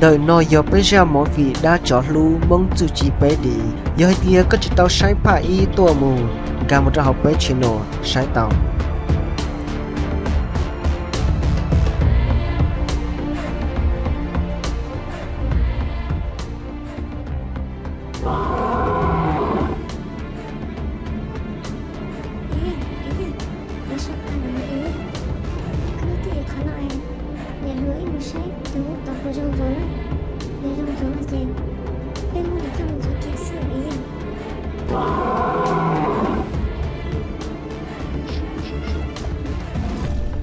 Ntawm no yog peb zaj movie Dab Tsov Hlub Hmoob Txuj Ci Peb D. Yog hais tias koj tsis tau saib phaj ib tuaj mus, nkag mus rau hauv peb channel saib tau. Ib, ib, lawv sau tag lawm no ib. Koj twb qhov no es, niam hluas wb mus saib tus muaj tau puas zoo ntxuav na. Yog zoo ntxuav no ces peb muab nws coj mus ntxuav kiag xwb ib.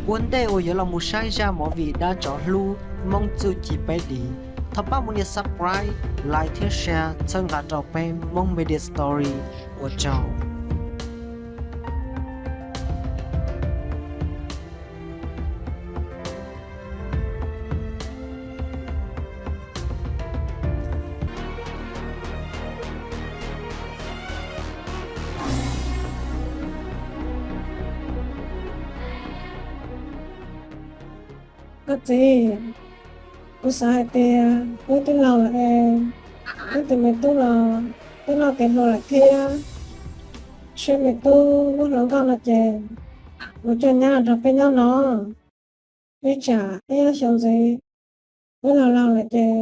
Ua ntej uas yuav los mus saib zaj movie Dab Tsov Hlub Hmoob Txuj Ci Peb D, thov pab mus nias subscribe, like thiab share txhawb nqa rau peb Hmoob Media Story. Ua tsaug. Koj txiv, kuv xav hais tias wb twb laus lawm es, wb tus me tub los twb loj tiav hluas lawm thiab, saib me tub muaj hluas nkauj no ces mus coj nyab los nrog peb nyob no. Ib tsam ib ob xyoos ntxiv wb laus laus lawm ces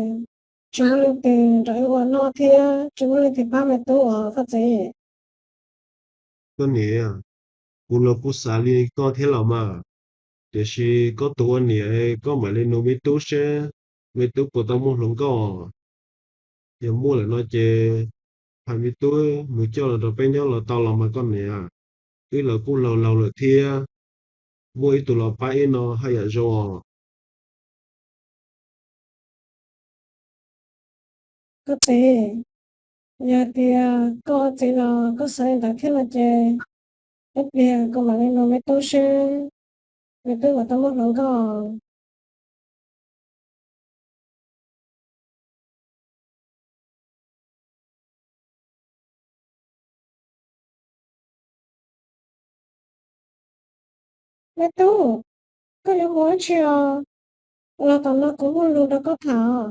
tsis muaj leej twg nrog wb ua noj thiab tsis muaj leej twg pab me tub os koj txiv. Koj niam, kuv los kuj xav li koj thiab los mas, tiam sis koj tus ua niam koj mam li nug me tub seb me tub puas tau muaj hluas nkauj. Yog muaj lawm no ces hais me tub mus coj los nrog peb nyob los tau los mas koj niam. Wb los kuj laus laus lawm thiab, muaj ib tug los pab wb no haj yam zoo os. Koj txiv, yog tias koj ua txiv los koj xav li ntawd thiab no ces ib pliag kuv mam li nug me tub seb me tub puas tau muaj hluas nkauj. Me tub, koj yuav mus dab tsi os? Los tom no kuv muaj lus nrog koj tham.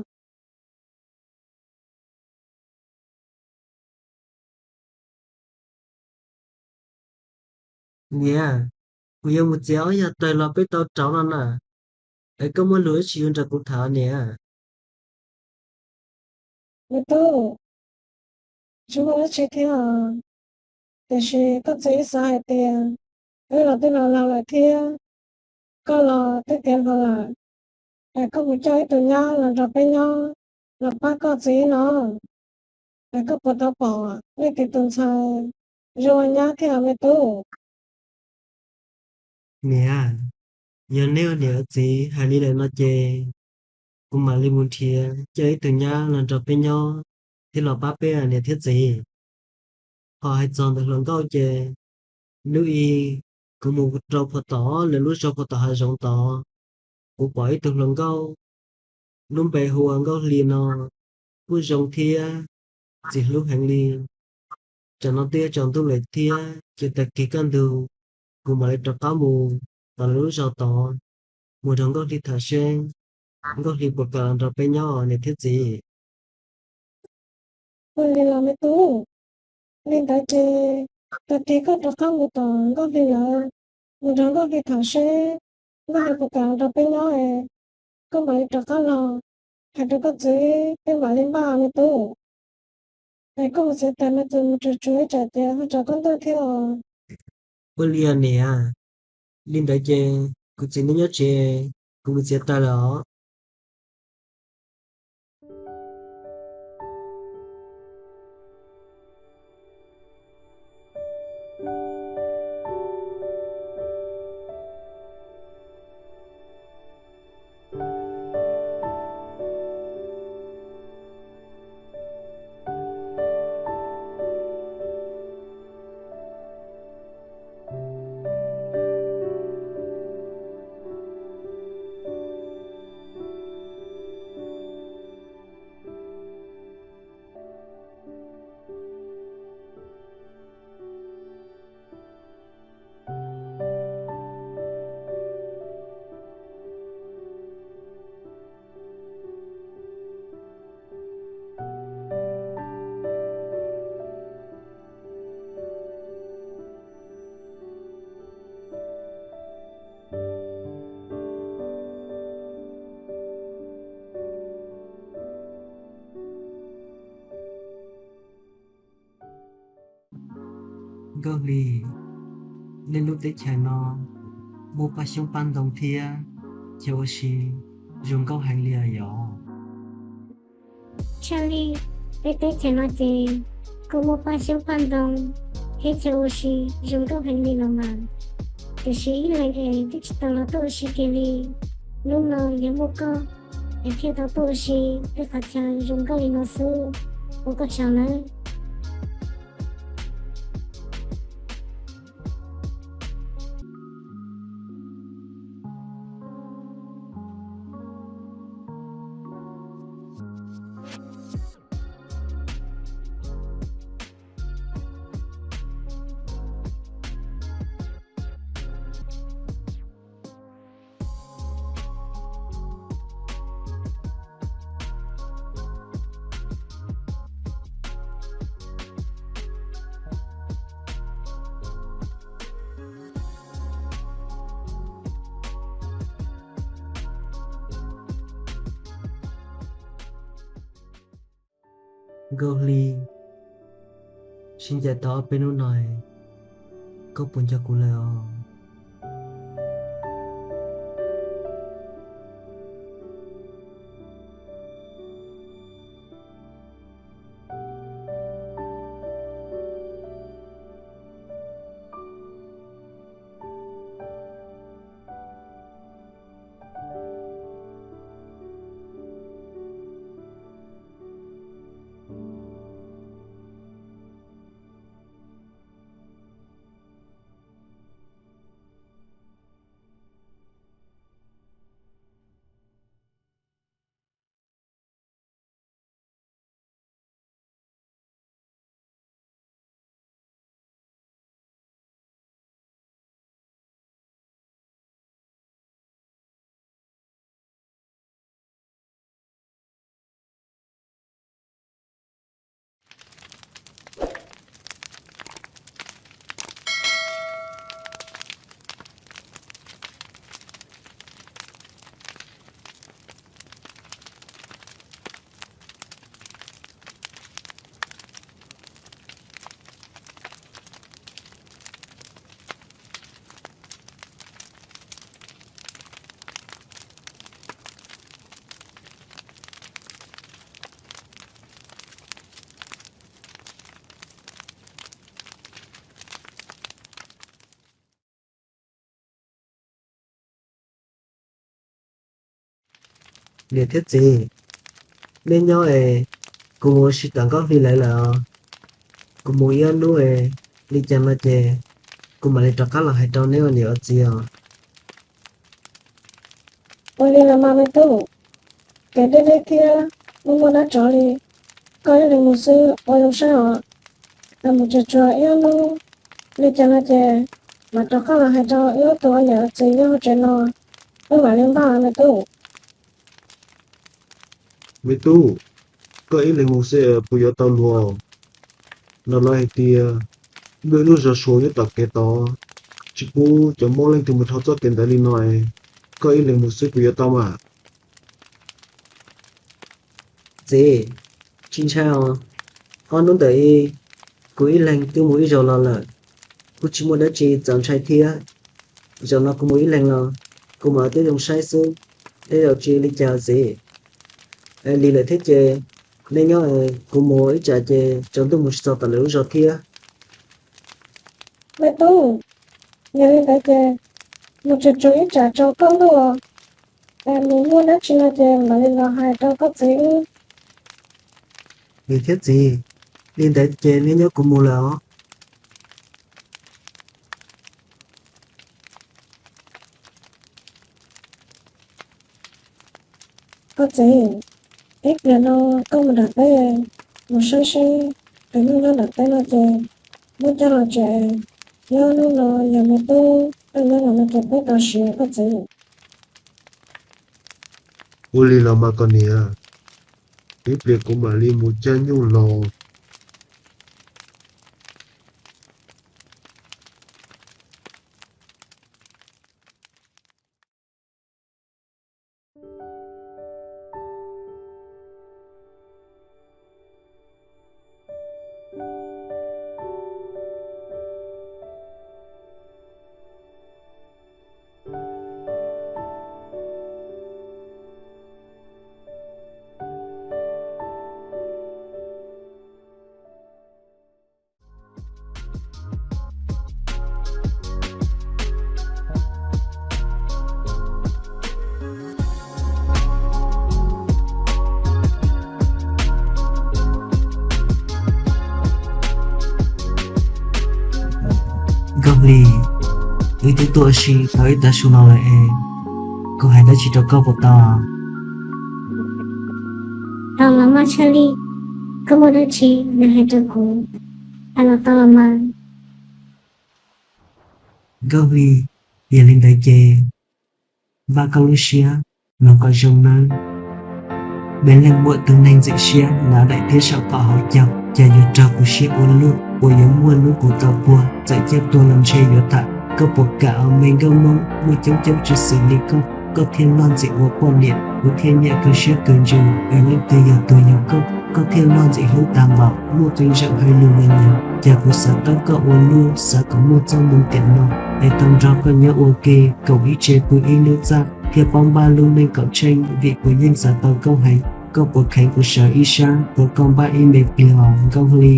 Niam, kuv yuav mus txiav ob yag taws los peb tau rauv no na. Es koj muaj lus dab tsi yuav nrog kuv tham niam? Me tub, tsis muaj dab tsi thiab os, tiam sis koj txiv xav hais tias wb los twb laus laus lawm thiab, koj los twb tiav hluas lawm, es koj mus coj ib tug nyab los nrog peb nyob los pab koj txiv no, es koj puas tau pom leej twg tus ntxhais zoo ua nyab thiab me tub? Niam, yog nej ua niam ua txiv hais li lawm no ces kuv mam li mus nrhiav coj ib tug nyab los nrog peb nyob thiab los pab peb niam thiab txiv. Ho hais txog ntawm hluas nkauj ces lub i kuv mus rau puag tom lawv lub zos puag tom hav zoov tod, kuv pom ib tug hluas nkauj, lub npe hu ua Nkauj Hli no, kuj zoo thiab txiv hlub heev li. Tsam no twb yuav tsaus ntuj lawm thiab ces tag kis kaj ntug kuv mam li rov qab mus tom lawv lub zos tod, mus nrog Nkauj Hli tham seb Nkauj Hli puas kam los nrog peb nyob niam thiab txiv. Ua li los me tub, li ntawd ces tag kis koj rov qab mus tom Nkauj Hli lawv, mus nrog Nkauj Hli tham seb Nkauj Hli puas kam los nrog peb nyob es koj mam li rov qab los hais rau koj txiv peb mam li npaj me tub. Es koj mus txiav taws no ces mus tsuag tsuag ib tsam ces ho tsaus koj ntuj thiab os. Ua li os niam, li ntawd ces kuv txiv nej nyob tsev, kuv mus txiav taws lawm os. Nkauj Hli, nej lub teb chaws no muaj paj xyoob paj ntoo thiab chaw ua si zoo nkauj heev li os yom? Tshaj li, peb teb chaws no ces kuj muaj paj xyoob paj ntoo thiab chaw ua si zoo nkauj heev li los mas, tiam sis ib leeg es twb tsis tau los tuaj ua si kiag li. Hnub no yog muaj koj es thiaj tau tuaj ua si tej qhov chaw zoo nkauj li no xwb, ua koj tsaug nawb. Nkauj Hli, sib ncaim tau ob peb hnub no, koj puas nco kuv lawm os? Niam thiab txiv, neb nyob es kuv mus ua si tom Nkauj Hli lawv lawm os. Kuv mus ib ob hnub es li cas no ces kuv mam li rov qab los hais rau neb ua niam ua txiv os. Ua li los mas me tub, kev deb deb thiab muaj muaj dab tsov li, koj ib leeg mus xwb ua zoo saib os. Mus tsuag tsuag ib ob hnub li cas no ces mam rov qab los hais rau wb ua niam ua txiv nyob hauv tsev no, wb mam li npaj me tub. Me tub, koj ib leeg mus xwb puas yuav tau luag? Nim no lawv hais tias muaj ib lub zos Suav nyob tom kev tod, tsis pub cov Hmoob leej twg mus dhau txoj kev ntawd li no, koj ib leeg mus xwb puas yuav tau mas? Txiv, tsis ntshai os. Ob hnub ntawm i, kuv ib leeg twb mus ib zaug los lawm, kuj tsis muaj dab tsi txaus ntshai thiab. Zaum no kuv mus ib leeg los kuv mam ua tib zoo saib xwb, tej zaum tsis li cas txiv. Lig lawm thiab ces nej nyob, kuv mus ib tsam ces tsaus ntuj mus tsis txog tom lawv lub zos thiab. Me tub, yog li ntawd ces mus tsuag tsuag ib tsam tsaus ntuj os, es mus muaj dab tsi no ces mam li los hais rau koj txiv wb. Niam thiab txiv, li ntawd ces nej nyob kuv mus lawm os. Koj txiv, ib pliag no koj mus nram teb, mus saib seb tus nyuj nyob nram teb no ces muab coj los tsev, nyob hnub no yog me tub tuaj nyob no ces peb tau siav koj txiv. Ua li los mas koj niam, ib pliag kuv mam li mus cab nyuj los. Wb twb tuaj ua si tau ib tag su no lawm es kuv hais dab tsi rau koj puas tau? Tau los mas Tshaj Lij, koj muaj dab tsi los hais rau kuv, hais los tau los mas. Nkauj Hli, yog li ntawd ces npaj koj lub siab los kom zoo nawb. Peb leej muaj tus neeg ntxim siab nav daim thiab saum tom hauv caug, cas yuav raug kuv siab ua luaj uas yuav muaj hnub kuv tau puag, txawm ciaj tuag los ntshe yuav tham. Koj puas kam os me nkauj Hmoob, muaj coob coob tsis xws li koj, koj thiaj luag ntxim ua poj niam, kuv thiaj nyiam kawg siab kawg ntsws, es leej twg yog tus yug koj, koj thiaj luag ntxim hlub tag npaum, muaj txiv ntseem hais lus me nyuam. Cas kuv xav tab koj ua luaj, xav kom muaj txoj hmoo tiam no, es tau nrog koj nyob ua ke, koom ib tse pw ib lub txaj, thiaj paub npaj lub neej kaum tsheej, vim kuv yeej xav tau koob heev. Koj puas kheev kuv sawv ib sab, puas koj npaj ib me pliag os Nkauj Hli?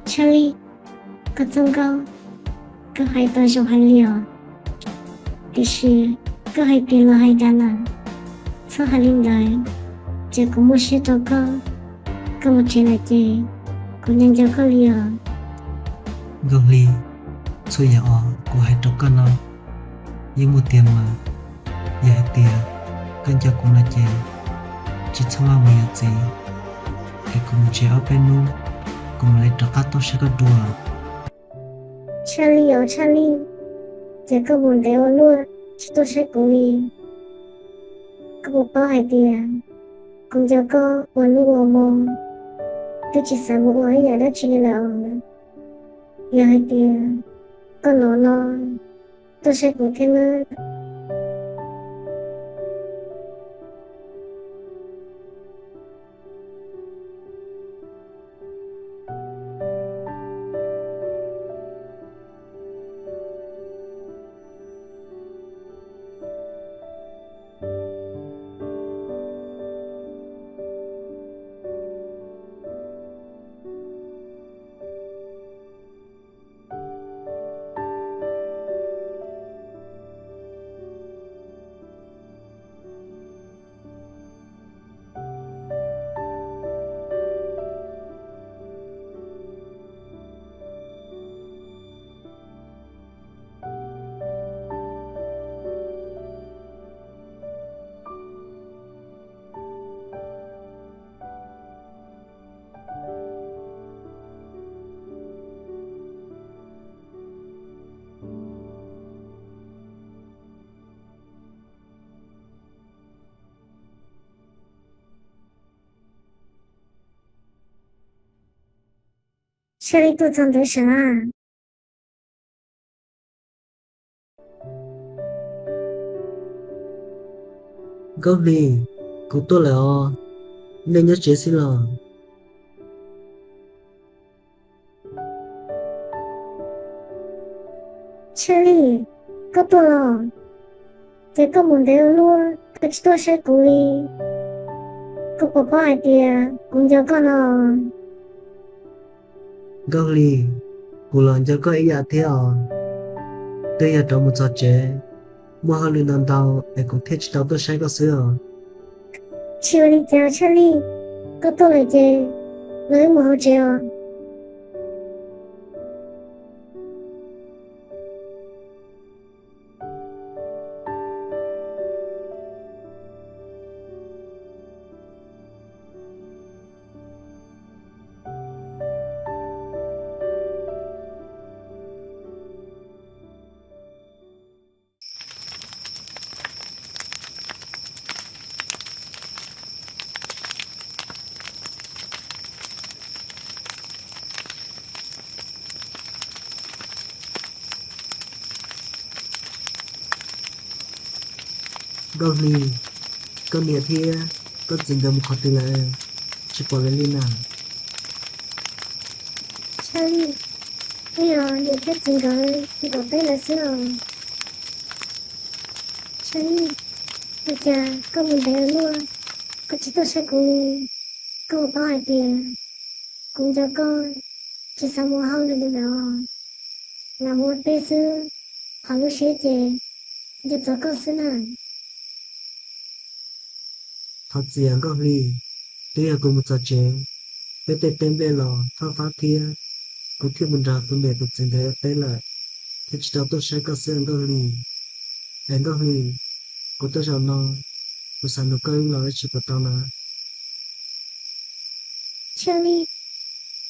Tshaj Lij, koj txoj nkauj, koj hais tau zoo heev li os. Tiam sis koj hais tias los hais dag lawm, txhob hais li ntawd, ces kuv muaj siab rau koj. Koj mus tsev lawm ces kuv nco nco koj li os. Nkauj Hli, txhua yam uas kuv hais rau koj no yeej muaj tiag mas. Yog hais tias koj nco kuv no ces tsis txhob maj mus yuav txiv, es kuv mus tsev ob peb hnub, kuv mam li rov qab tuaj saib koj dua. Tshaj Lij os Tshaj Lij, ces koj mus ntev ua luaj tsis tuaj saib kuv li. Koj puas paub hais tias kuv nco koj ua hnub ua hmo, twb tsis xav mus ua ib yam dab tsi li lawm os. Yog hais tias koj hnov no tuaj saib kuv thiab nawb. Tshaj Lij tuaj txog ntawd sav. Nkauj Hli, kuv tuaj lawm os, nej nyob tsev xwb los? Tshaj Lij, koj tuaj los? Ces koj mus ntev ua luaj koj tsis tuaj saib kuv li. Koj puas paub hais tias kuv nco koj no? Nkauj Hli, kuv los nco koj ib yam thiab os. Twb yog rov mus txog tsev, muaj hauj lwm ntau ntau es kuv thiaj tsis tau tuaj saib koj xwb os. Tsis ua li cas Tshaj Lij, koj tuaj lawm ces los wb mus hauv tsev os. Nkauj Hli, koj niam thiab koj txiv nkawd mus qhov twg lawm, tsis pom lawv li na? Tshaj Lij, niam thiab txiv nkawd mus tom teb lawm xwb os. Tshaj Lij, ua cas koj mus ntev ua luaj koj tsis tuaj saib kuv li? Koj puas paub hais tias kuv nco koj, tsis xav mus hauj lwm li lawm os. Lam mus ua teb xwb, qhov lub siab ces nco txog koj xwb na. Thov txim Nkauj Hli, twb yog kuv mus txog tsev, peb tej teb nplej los thaj fab thiab, kuv thiaj mus nrog kuv niam kuv txiv nkawd ua teb lawm, thiaj tsis tau tuaj saib koj xwb Nkauj Hli. Es Nkauj Hli, kuv tuaj zaum no, kuv xav nug koj ib lo dab tsi puas tau na? Tshaj Lij,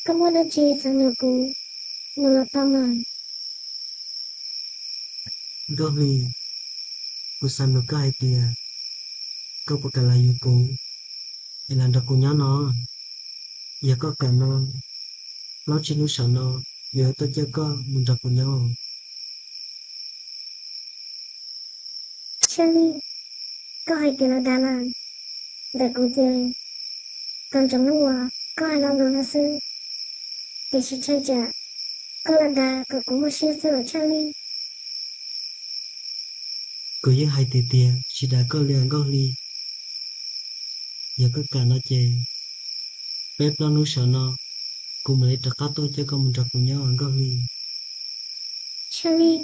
koj muaj dab tsi xav nug kuv, nug los tau mas. Nkauj Hli, kuv xav nug koj hais tias, koj puas kam los yuav kuv, es los nrog kuv nyob no? Yog koj kam no, plaub tsib hnub saum no, yuav tuaj coj koj mus nrog kuv nyob. Tshaj Lij, koj hais tias los dag lawm. Ntawm kuv ces, tau ntsoov lub uas koj hais lo lus no xwb, tiam sis ntshai tsam koj los dag kom kuv muaj siab xwb los Tshaj Lij. Kuv yeej hais tiag tiag tsis dag koj li Nkauj Hli. Yog koj kam no ces, peb plaub hnub saum no, kuv mam li rov qab tuaj coj koj mus nrog kuv nyob Nkauj Hli. Tshaj Lij,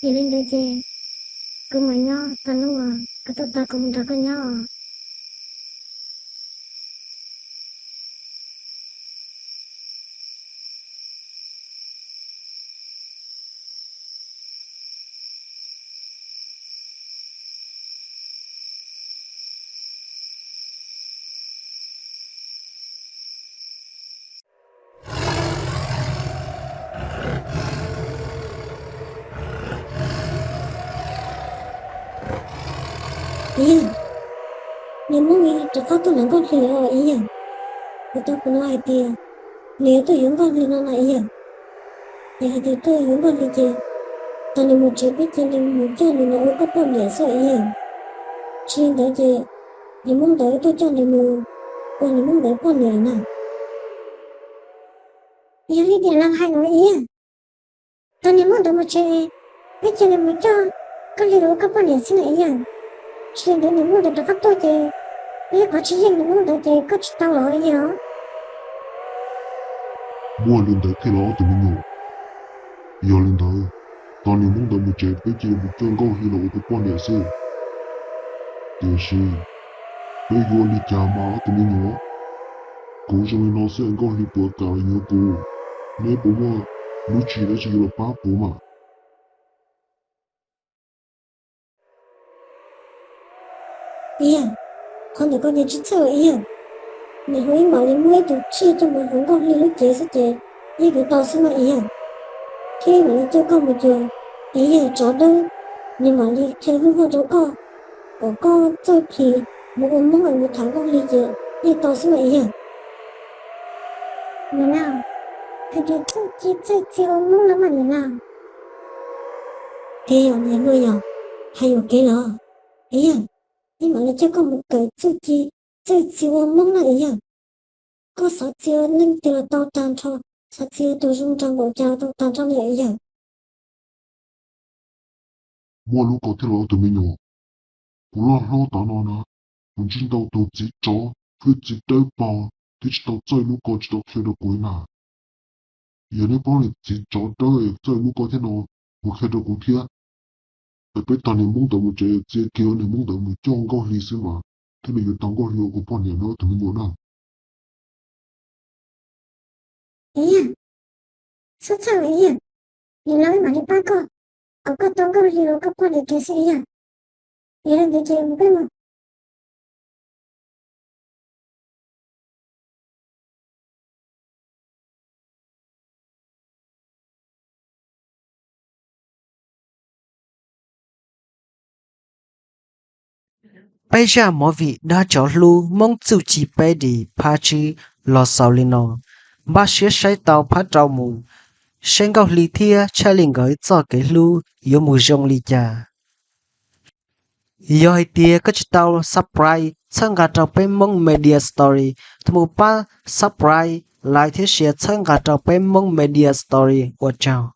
yog li ntawd ces, kuv mam nyob tau hnub uas koj tuaj tos kuv mus nrog koj nyob os. Ib yawg, niag Hmoob rov qab tuaj ntawm Nkauj Hli os ib yawg. Kuv tau hnov hais tias nws yuav tuaj yuav Nkauj Hli no na ib yawg. Yog hais tias tuaj yuav Nkauj Hli ces, tos nws mus tsev peb cia li mus coj nws los ua koj poj niam xwb ib yawg. Tsis li ntawd ces, niag Hmoob ntawd tuaj coj nws mus ua niag Hmoob ntawd poj niam na. Yog li tias lawv hais ua ib yawg, tos niag Hmoob ntawd mus tsev, peb cia li mus coj Nkauj Hli los ua koj poj niam xwb na ib yawg. Tsis li ntawd niag Hmoob ntawd rov qab tuaj ces, peb yuav kov tsis yeej niag Hmoob ntawd ces koj tsis tau los ib yawg. Muaj li ntawd thiaj los tus me nyuam. Yog li ntawd, tos niag Hmoob ntawd mus tsev peb cia li mus coj Nkauj Hli los ua tus poj niam xwb. Tiam sis, peb yuav ua li cas mas tus me nyuam? Kuv zoo li no xwb Nkauj Hli puas kam los yuav kuv? Neb puas muaj lub tswv yim dab tsi yuav los pab kuv mas? Ib yawg, qhov ntawd koj nyias tsis txhawj ib yawg. Niam hluas ib mam li muab ib tug tsiaj coj mus hauv Nkauj Hli lub cev xwb ces yeej yuav tau xwb mas ib yawg. Thiab mam li coj koj mus cuag ib yawg tsov dawb, nws mam li qhia hwj huaj rau koj, kom koj txawj phim mus ua Hmoob es mus tham Nkauj Hli ces yeej tau xwb mas ib yawg. Niam laus, hais tias txawj ci txawj txia ua Hmoob no mas niam laus. Tiag yog niam hluas yog, hais yuam kev los? Ib yawg, ib mam li coj koj mus kawm txawj ci txawj txia ua Hmoob na ib yawg. Koj xav txia leej twg los tau tag nrho, xav txia tus zoo nraug npaum cas los tau tag nrho li ib yawg. Muaj lub ko thiab los tus me nyuam? Kuv loj hlob tav no na, kuv ntsib ntau tus txiv tsov thiab txiv dawb paug twb tsis tau txawj lub ko tsis tau qhia rau kuv na. Yog neb paub niag txiv tsov dawb txawj lub ko thiab no, mus qhia rau kuv thiab. Es peb tos niag Hmoob ntawd mus tsev, txia kiag niag Hmoob ntawd mus coj Nkauj Hli xwb mas thiaj li yuav tau Nkauj Hli ua kuv poj niam no tus me nyuam na. Ib yawg, txhob txhawj ib yawg, niam laus wb mam li pab koj, kom koj tau Nkauj Hli ua koj poj niam kiag xwb ib yawg. Yog li ntawd ces mus peb mus. Peb zaj movie Dab Tsov Hlub Hmoob Txuj Ci Peb Dim phab tsib los xaus li no. Npaj siab saib tau phab rau mus, seb Nkauj Hli thiab Tshaj Lij nkawd txoj kev hlub yuav mus zoo li cas. Yog hais tias koj tsis tau subscribe txhawb nqa rau peb Hmoob Media Story, thov mus pab subscribe, like thiab share txhawb nqa rau peb Hmoob Media Story ua tsaug.